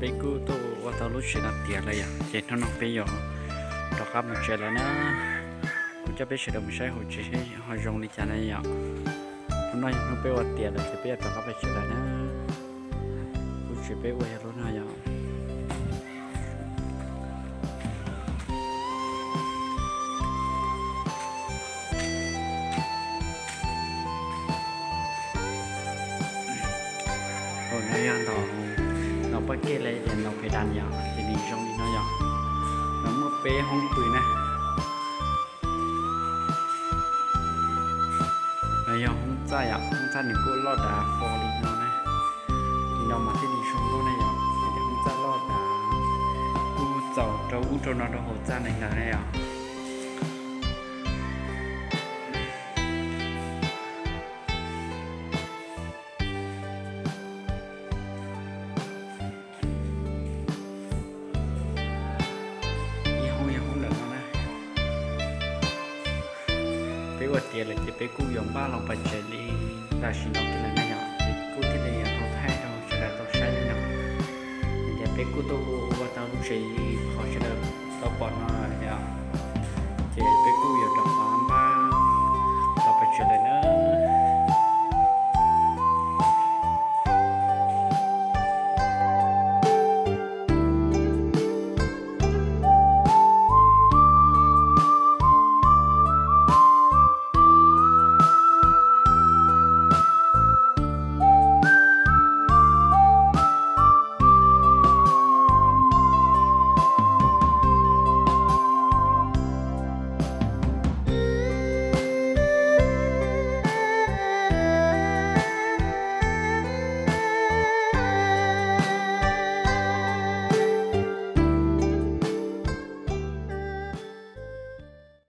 Peb kuj tuaj ua tau lub tsev no tiav lawm yom, ces hnub no peb yuav rov qab mus tsev lawm na. Kuv coj peb sawv daws mus saib hauv tsev seb ho zoo li cas na yom. Hnub no yog hnub peb ua tiav lawm ces peb yuav rov qab pem tsev lawm na. Lub tsev peb ua yog lub no yom. Hauv no yog ntaus, ntaus paj kej los yog tias ntaus pes das yom, ces nws zoo li no yom. No muaj peb hoob pw na. No yog hoob txaj yom, hoob txaj nws kuj loj dav fo li no na. Li no mas thiaj li zoo nkauj na yom, ces hoob txaj loj dav kuj txaus rau ub rau no rau hauv txaj neeg ntawd na yom. Ib hoob ib hoob lawm no na. Peb ua tiav lawm ces peb kuj yuav npaj los pem tsev li tam sim no kiag lawm na yom, ces kuj thiaj li tau thaij rau sawv daws tau saib li no. Ces peb kuj tuaj ua tau lub tsev qhov sawv daws tau pom no